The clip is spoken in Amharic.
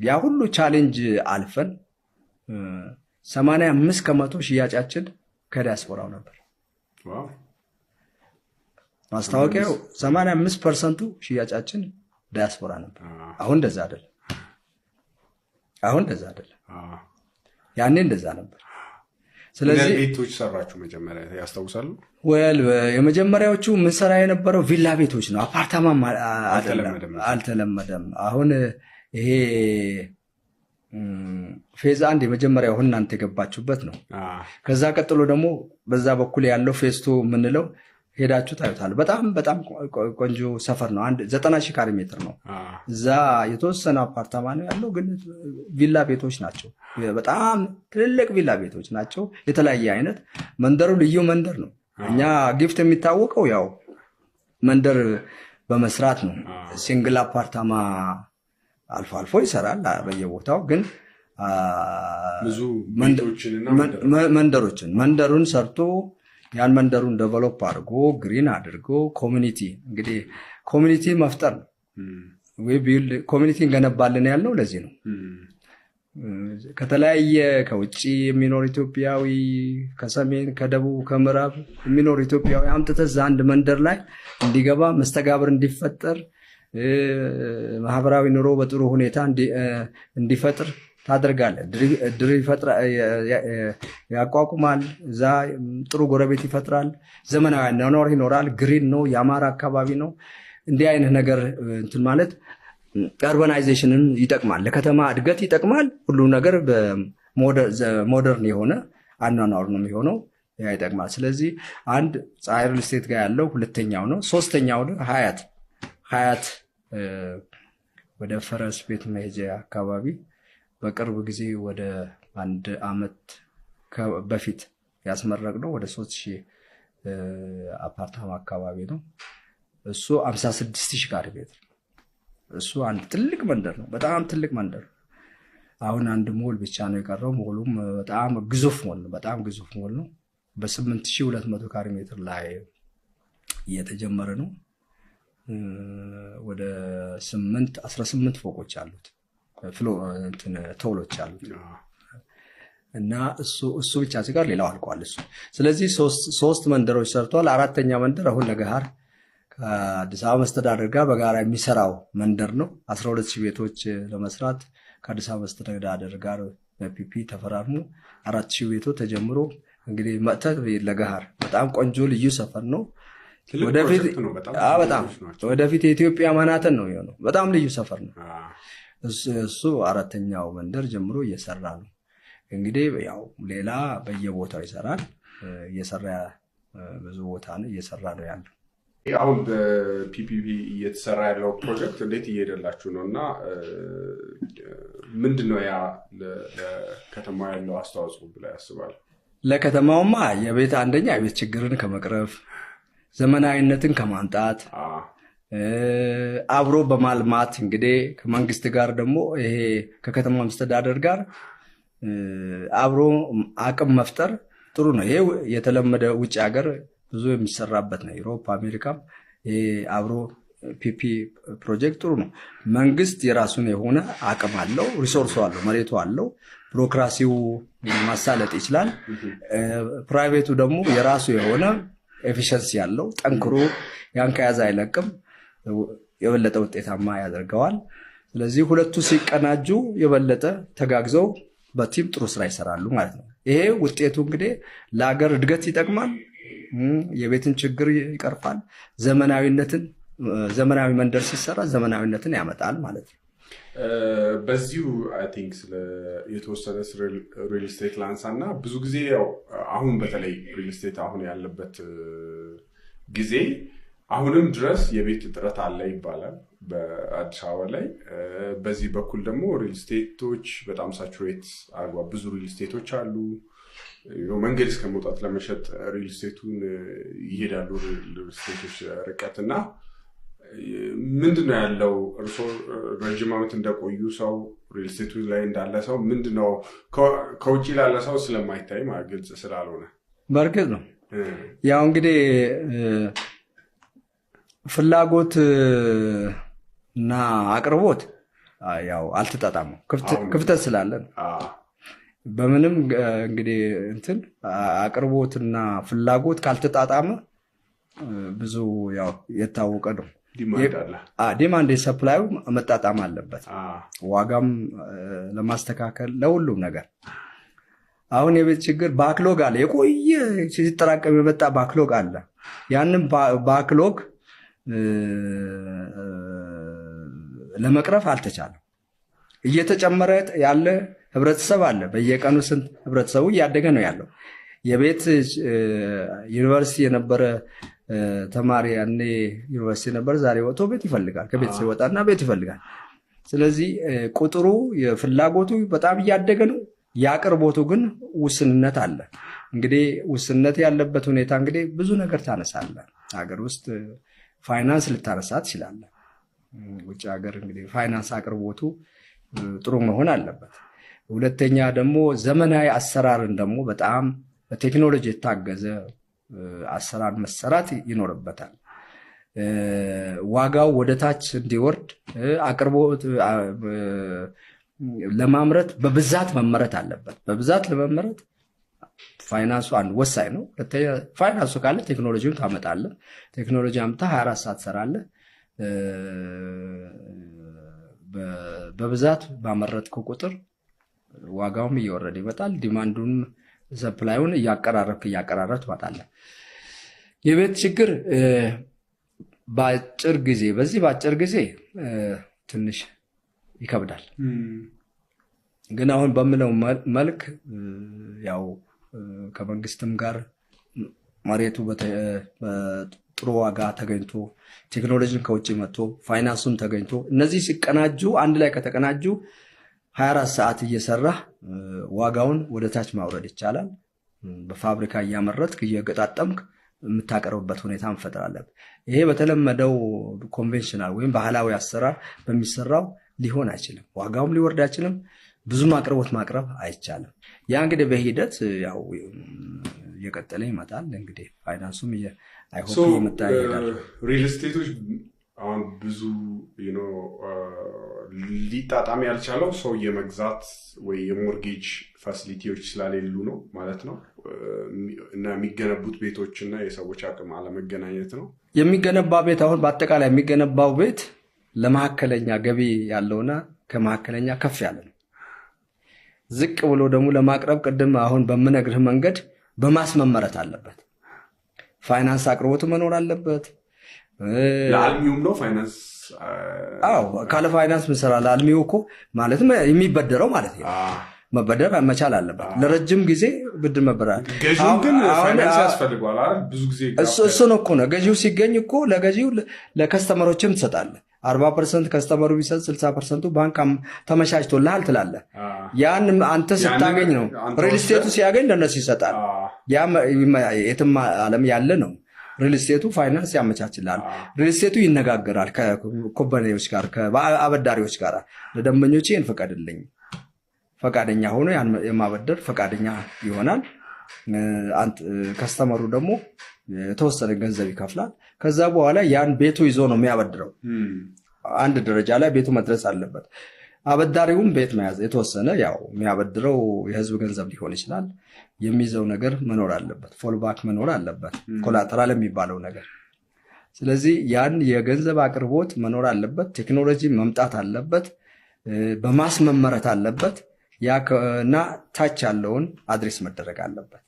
ያ ሁሉ challenge አልፈን 85% ሽያጫችን ከዲያስፖራው ነበር። ማስታወቂያው 85%ቱ ሽያጫችን ዲያስፖራ ነበር። አሁን እንደዛ አይደለም። አሁን እንደዛ አይደለም። ያኔ እንደዛ ነበር። ስለዚህ ቤቶች ሰራችሁ መጀመሪያ ያስታውሳሉ? Well፣ የመጀመሪያዎቹ ምንሰራ የነበረው ቪላ ቤቶች ነው። አፓርታማ አልተለመደም። አሁን ይሄ phase 1 የመጀመሪያው አሁን እናንተ የገባችሁበት ነው። ከዛ ቀጥሎ ደግሞ በዛ በኩል ያለው phase 2 የምንለው ሄዳችሁ ታዩታል። በጣም በጣም ቆንጆ ሰፈር ነው። አንድ 90,000 ካሬ ሜትር ነው። እዛ የተወሰነ አፓርታማ ነው ያለው፣ ግን ቪላ ቤቶች ናቸው። በጣም ትልልቅ ቪላ ቤቶች ናቸው። የተለያየ አይነት መንደሩ ልዩ መንደር ነው። እኛ ጊፍት የሚታወቀው ያው መንደር በመስራት ነው። Single አፓርታማ አልፎ አልፎ ይሰራል በየቦታው፣ ግን ብዙ መንደሮችን መንደሩን ሰርቶ ያን መንደሩን develop አድርጎ green አድርጎ community፣ እንግዲህ community መፍጠር ነው። Community እንገነባለን ያልነው ለዚህ ነው። ከተለያየ ከውጭ የሚኖር ኢትዮጵያዊ፣ ከሰሜን፣ ከደቡብ፣ ከምዕራብ የሚኖር ኢትዮጵያዊ አምጥተህ እዛ አንድ መንደር ላይ እንዲገባ፣ መስተጋብር እንዲፈጠር፣ ማህበራዊ ኑሮ በጥሩ ሁኔታ እንዲፈጥር ታደርጋለህ። እድር ያቋቁማል። እዛ ጥሩ ጎረቤት ይፈጥራል። ዘመናዊ አኗኗር ይኖራል። Green ነው፣ የአማረ አካባቢ ነው። እንዲህ አይነት ነገር እንትን ማለት urbanization ን ይጠቅማል፣ ለከተማ እድገት ይጠቅማል። ሁሉ ነገር modern የሆነ አኗኗር ነው የሚሆነው። ያ ይጠቅማል። ስለዚህ አንድ ፀሐይ ሪል ስቴት ጋር ያለው ሁለተኛው ነው። ሶስተኛው ሀያት ወደ ፈረስ ቤት መሄጃ አካባቢ በቅርብ ጊዜ ወደ አንድ አመት በፊት ያስመረቅነው ወደ 3000 አፓርታማ አካባቢ ነው። እሱ 56,000 ካሬ ሜትር። እሱ አንድ ትልቅ መንደር ነው። በጣም ትልቅ መንደር ነው። አሁን አንድ ሞል ብቻ ነው የቀረው። ሞሉም በጣም ግዙፍ ሞል ነው። በጣም ግዙፍ ሞል ነው። በ8200 ካሬ ሜትር ላይ እየተጀመረ ነው። ወደ 8 18 ፎቆች አሉት፣ tall ኦች አሉት እና እሱ ብቻ ሲቀር ሌላው አልቋል። እሱ ስለዚህ ሶስት መንደሮች ሰርቷል። አራተኛ መንደር አሁን ለገሃር ከአዲስ አበባ መስተዳደር ጋር በጋራ የሚሰራው መንደር ነው። 12,000 ቤቶች ለመስራት ከአዲስ አበባ መስተዳደር ጋር በ PPP ተፈራርሞ 4000 ቤቶች ተጀምሮ እንግዲህ መጥተህ ለገሃር በጣም ቆንጆ ልዩ ሰፈር ነው። በጣም ወደፊት የኢትዮጵያ ማንሃተን ነው የሚሆነው። በጣም ልዩ ሰፈር ነው። እሱ አራተኛው መንደር ጀምሮ እየሰራ ነው። እንግዲህ ያው ሌላ በየቦታው ይሰራል። እየሰራ ብዙ ቦታ ነው እየሰራ ነው ያለው። አሁን በ PPP እየተሰራ ያለው ፕሮጀክት እንዴት እየሄደላችሁ ነው? እና ምንድን ነው ያ ለከተማ ያለው አስተዋጽኦ ብላ ያስባል? ለከተማውማ የቤት አንደኛ የቤት ችግርን ከመቅረፍ፣ ዘመናዊነትን ከማምጣት፣ አብሮ በማልማት እንግዲህ ከመንግስት ጋር ደግሞ ይሄ ከከተማ መስተዳደር ጋር አብሮ አቅም መፍጠር ጥሩ ነው። ይሄ የተለመደ ውጭ ሀገር ብዙ የሚሰራበት ነው። Europe፣ አሜሪካም ይሄ አብሮ PPP ፕሮጀክት ጥሩ ነው። መንግስት የራሱን የሆነ አቅም አለው፣ resource ኡ አለው፣ መሬቱ አለው፣ ቢሮክራሲው ማሳለጥ ይችላል። Private ኡ ደግሞ የራሱ የሆነ efficiency ያለው ጠንክሮ ያን ከያዘ አይለቅም፣ የበለጠ ውጤታማ ያደርገዋል። ስለዚህ ሁለቱ ሲቀናጁ የበለጠ ተጋግዘው በ team ጥሩ ስራ ይሰራሉ ማለት ነው። ይሄ ውጤቱ እንግዲህ ለሀገር እድገት ይጠቅማል፣ የቤትን ችግር ይቀርፋል፣ ዘመናዊነትን ዘመናዊ መንደር ሲሰራ ዘመናዊነትን ያመጣል ማለት ነው። በዚሁ I think ስለ የተወሰነ ሪል ስቴት ላንሳ እና ብዙ ጊዜ ያው አሁን በተለይ ሪል ስቴት አሁን ያለበት ጊዜ አሁንም ድረስ የቤት እጥረት አለ ይባላል በአዲስ አበባ ላይ። በዚህ በኩል ደግሞ ሪል ስቴቶች በጣም saturate አድርጓል። ብዙ ሪል ስቴቶች አሉ። መንገድ እስከ መውጣት ለመሸጥ ሪል ስቴቱን ይሄዳሉ ሪል ስቴቶች ርቀት። እና ምንድን ነው ያለው፣ እርስዎ ረጅም ዓመት እንደቆዩ ሰው፣ ሪል ስቴቱ ላይ እንዳለ ሰው፣ ምንድን ነው ከውጭ ላለ ሰው ስለማይታይ ማለት ግልጽ ስላልሆነ? በእርግጥ ነው። ያው እንግዲህ ፍላጎት እና አቅርቦት ያው አልተጣጣመም፣ አሁን ክፍተት ስላለ ነው። በምንም እንግዲህ እንትን አቅርቦትና ፍላጎት ካልተጣጣመ ብዙ ያው የታወቀ ነው። Demand አለ። Demand supply ኡ መጣጣም አለበት። ዋጋም ለማስተካከል ለሁሉም ነገር አሁን የቤት ችግር backlog አለ። የቆየ ሲጠራቀም የመጣ backlog አለ። ያንም backlog ለመቅረፍ አልተቻለም። እየተጨመረ ያለ ህብረተሰብ አለ። በየቀኑ ስንት ህብረተሰቡ እያደገ ነው ያለው። የቤት ዩኒቨርሲቲ የነበረ ተማሪ ያኔ ዩኒቨርሲቲ ነበር፣ ዛሬ ወጥቶ ቤት ይፈልጋል። ከቤት ሲወጣና ቤት ይፈልጋል። ስለዚህ ቁጥሩ የፍላጎቱ በጣም እያደገ ነው። የአቅርቦቱ ግን ውስንነት አለ። እንግዲህ ውስንነት ያለበት ሁኔታ እንግዲህ ብዙ ነገር ታነሳለህ። ሀገር ውስጥ ፋይናንስ ልታነሳ ትችላለህ። ውጭ ሀገር እንግዲህ ፋይናንስ አቅርቦቱ ጥሩ መሆን አለበት። ሁለተኛ ደግሞ ዘመናዊ አሰራርን ደግሞ በጣም በቴክኖሎጂ የታገዘ አሰራር መሰራት ይኖርበታል። ዋጋው ወደ ታች እንዲወርድ አቅርቦት ለማምረት በብዛት መመረት አለበት። በብዛት ለመመረት ፋይናንሱ አንድ ወሳኝ ነው። ሁለተኛ ፋይናንሱ ካለ ቴክኖሎጂውን ታመጣለህ። ቴክኖሎጂ አምጥተህ 24 ሰዓት ትሰራለህ። በብዛት ባመረትከው ቁጥር ዋጋውም እየወረደ ይመጣል። Demand ኡን supply ኡን እያቀራረብክ እያቀራረብክ ትመጣለህ። የቤት ችግር በአጭር ጊዜ በዚህ በአጭር ጊዜ ትንሽ ይከብዳል። ግን አሁን በምለው መልክ ያው ከመንግስትም ጋር መሬቱ በጥሩ ዋጋ ተገኝቶ፣ ቴክኖሎጂን ከውጭ መጥቶ፣ ፋይናንሱም ተገኝቶ፣ እነዚህ ሲቀናጁ፣ አንድ ላይ ከተቀናጁ 24 ሰዓት እየሰራህ ዋጋውን ወደ ታች ማውረድ ይቻላል። በፋብሪካ እያመረትክ እየገጣጠምክ የምታቀርብበት ሁኔታ መፈጠር አለበት። ይሄ በተለመደው conventional ወይም ባህላዊ አሰራር በሚሰራው ሊሆን አይችልም። ዋጋውም ሊወርድ አይችልም። ብዙም አቅርቦት ማቅረብ አይቻልም። ያ እንግዲህ በሂደት ያው እየቀጠለ ይመጣል። እንግዲህ ፋይናንሱም I hope እየመጣ ይሄዳል። Real estate ኦች አሁን ብዙ ሊጣጣም ያልቻለው ሰው የመግዛት ወይ የ mortgage facility ዎች ስላሌሉ ነው ማለት ነው። እና የሚገነቡት ቤቶች እና የሰዎች አቅም አለመገናኘት ነው። የሚገነባ ቤት አሁን በአጠቃላይ የሚገነባው ቤት ለመካከለኛ ገቢ ያለውና ከመካከለኛ ከፍ ያለ ነው። ዝቅ ብሎ ደግሞ ለማቅረብ ቅድም አሁን በምነግርህ መንገድ በ mass መመረት አለበት። ፋይናንስ አቅርቦቱ መኖር አለበት። ለአልሚውም ነው ፋይናንስ። አዎ፣ ካለ ፋይናንስ ምን ሰራ? ለአልሚው እኮ ማለትም የሚበደረው ማለት ነው መበደር መቻል አለበት። ለረጅም ጊዜ ብድር መበደር ገዢው ግን ፋይናንስ ያስፈልገዋል አይደል? ብዙ ጊዜ እሱን እኮ ነው። ገዢው ሲገኝ እኮ ለገዢው ለ customer ኦችም ትሰጣለህ። 40% customer ኡ ቢሰጥ 60% ኡ ባንክ ተመቻችቶልሃል ትላለህ። ያን አንተ ስታገኝ ነው። Real estate ኡ ሲያገኝ ለእነሱ ይሰጣል። ያ የትም ዓለም ያለ ነው። Real estate ኡ ፋይናንስ ያመቻችልሃል። Real estate ኡ ይነጋገራል ከ company ዎች ጋር፣ ከአበዳሪዎች ጋር፣ ለደንበኞቼ ይህን ፍቀድልኝ፣ ፈቃደኛ ሆኖ ያን የማበደር ፈቃደኛ ይሆናል። Customer ኡ ደግሞ የተወሰነ ገንዘብ ይከፍላል። ከዛ በኋላ ያን ቤቱ ይዞ ነው የሚያበድረው። አንድ ደረጃ ላይ ቤቱ መድረስ አለበት። አበዳሪውም ቤት መያዝ የተወሰነ ያው የሚያበድረው የህዝብ ገንዘብ ሊሆን ይችላል። የሚይዘው ነገር መኖር አለበት። Fallback መኖር አለበት። Collateral የሚባለው ነገር። ስለዚህ ያን የገንዘብ አቅርቦት መኖር አለበት። ቴክኖሎጂ መምጣት አለበት። በ mass መመረት አለበት። ያ እና ታች ያለውን address መደረግ አለበት።